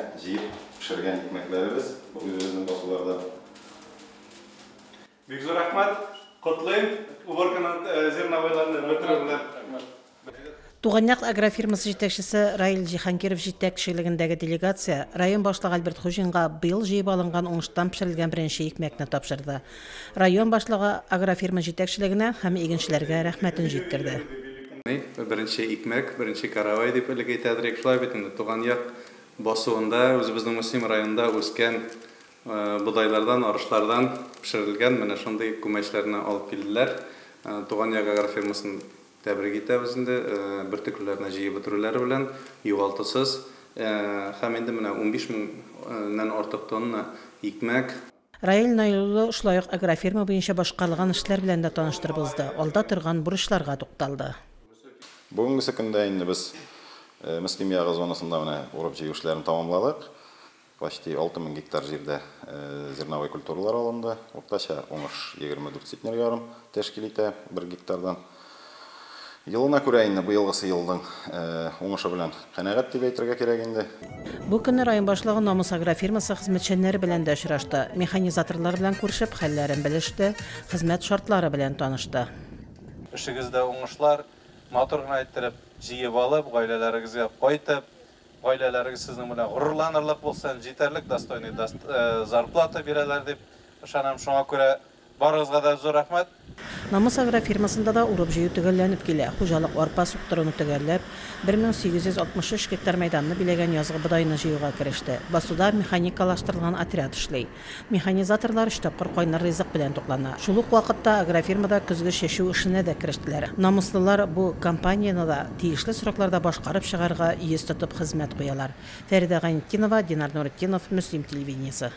Җыеп пешергән икмәкләребез үзебезнең басуларда. Бик зур рәхмәт. Котлыйм уборканы, зерновойларны бетерү белән. Туган як агрофирмасы җитәкчесе Раил Җиһангиров җитәкчелегендәге делегация район башлыгы Альберт Хуҗинга быел җыеп алынган уңыштан пешерелгән беренче икмәкне тапшырды. Район башлыгы агрофирма җитәкчелегенә һәм игенчеләргә рәхмәтен җиткерде. Беренче икмәк, беренче каравай дип элек әйтәдер идек. Шулай бит инде, туган як басуында, үзебезнең Мөслим районында үскән бодайлардан, арышлардан пешерелгән менә шундый күмәчләрне алып килделәр. Туган як агрофирмасын тәбрик итәбез инде, бөртеклеләрне җыеп бетерүләре белән, югалтусыз. Һәм инде менә 15 меңнән артык тонна икмәк. Раил Наил улы шулай ук агрофирма буенча башкарылган эшләр белән дә таныштырып узды, алда торган бурычларга тукталды. Бүгенгесе көндә инде без Мөслим ягы зонасында менә урып-җыю эшләрен тәмамладык. Почти 6000 гектар җирдә зерновой культуралар алынды. Уртача уңыш 24 центнер ярым тәшкил итә бер гектардан. Елына күрә инде быелгысы елның уңышы белән канәгать дип әйтергә кирәк инде. Бу көнне район башлыгы Намус агрофирмасы хезмәтчәннәре белән дә очрашты. Механизаторлар белән күрешеп, хәлләрен белеште, хезмәт шартлары белән танышты. Эшегездә уңышлар, матур гына иттереп җыеп алып, гаиләләрегезгә кайтып, гаиләләрегез сезнең белән горурланырлык булсын, җитәрлек достойный зарплата бирәләр дип ышанам. Шуңа күрә барыгызга да зур рәхмәт. Намус агрофирмасында да урып-җыю төгәлләнеп килә. Хуҗалык арпа суктыруны төгәлләп, 1863 гектар мәйданны биләгән язгы бодайны җыюга кереште. Басуда механикалаштырылган отряд эшли. Механизаторлар өч тапкыр кайнар ризык белән туклана. Шул ук вакытта агрофирмада көзге чәчү эшенә дә керештеләр. Намуслылар бу кампанияне да тиешле срокларда башкарып чыгарга йөз тотып хезмәт куялар. Фәридә Гайнетдинова, Динар Нуретдинов, Мөслим телевидениесе.